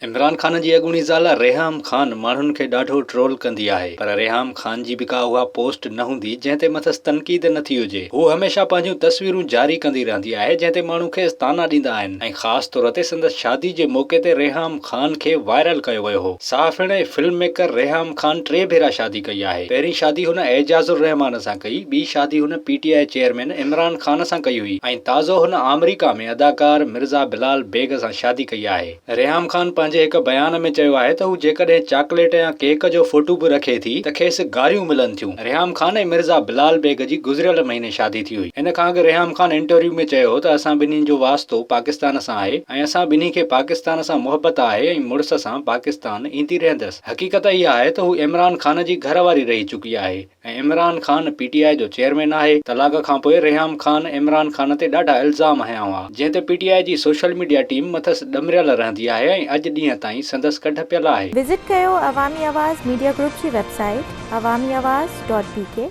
عمران خان جي اڳوڻي زال ريحام خان ماڻهن کي ڏاڍو ٽرول ڪندي آهي پر ريحام خان جي به ڪا اها پوسٽ نه هوندي جنهن تي مٿس تنقيد نه ٿي هجي. هوء هميشه پنهنجون تصويرون جاري ڪندي رهندي آهي جنهن تي ماڻهو کيس طعنا ڏيندا آهن ۽ خاص طور تي سندس شادي جي موقعي تي ريحام خان کي وائرل ڪيو ويو هو. صحافيڻ ۽ فلم ميڪر ريحام خان ٽي ڀيرا شادي ڪئي آهي. پهرين شادي هن اعجاز الرحمان سان ڪئي، ٻي شادي هن P T I chairman Imran Khan سان ڪئي هئي ۽ تازو هن آمريڪا ۾ اداڪار مرزا بلال بيگ سان شادي ڪئي آهي. ريحام خان پنهنجي هڪ بيان ۾ چيو آهي ته هو جيڪڏهن چاڪليٽ يا ڪيڪ جو فوٽو به رکي ٿي ته کيس گاريون ملن ٿيون. ريحام خان ۽ مرزا بلال بيگ جي گذريل مهيني شادي ٿي هئي. ان کان اڳ ريحام خان انٽرويو ۾ چيو هو ته اسان ٻنهي جو واسطو پاڪستان سان آهي ۽ اسان ٻنهي کي پاڪستان سان محبت آهي ۽ مڙس سان پاڪستان ايندي رهندس. حقيقت اها آهي ته هو عمران خان جي گهر واري رهي چڪي آهي. ۽ عمران خان پي ٽي آء جو چيئرمين آهي، طلاق کانپوء ريحام خان عمران خان تي ڏاڍا الزام هنيا هئا، جنهن تي پي ٽي آء جي سوشل ميڊيا ٽيم مٿس ڏمريل رهندي آهي ۽ اڄ ڏينهن تائين سندس ڪڍ پيل آهي. وزٽ ڪيو عوامي آواز ميڊيا گروپ جي website Awami Awaz dot B K.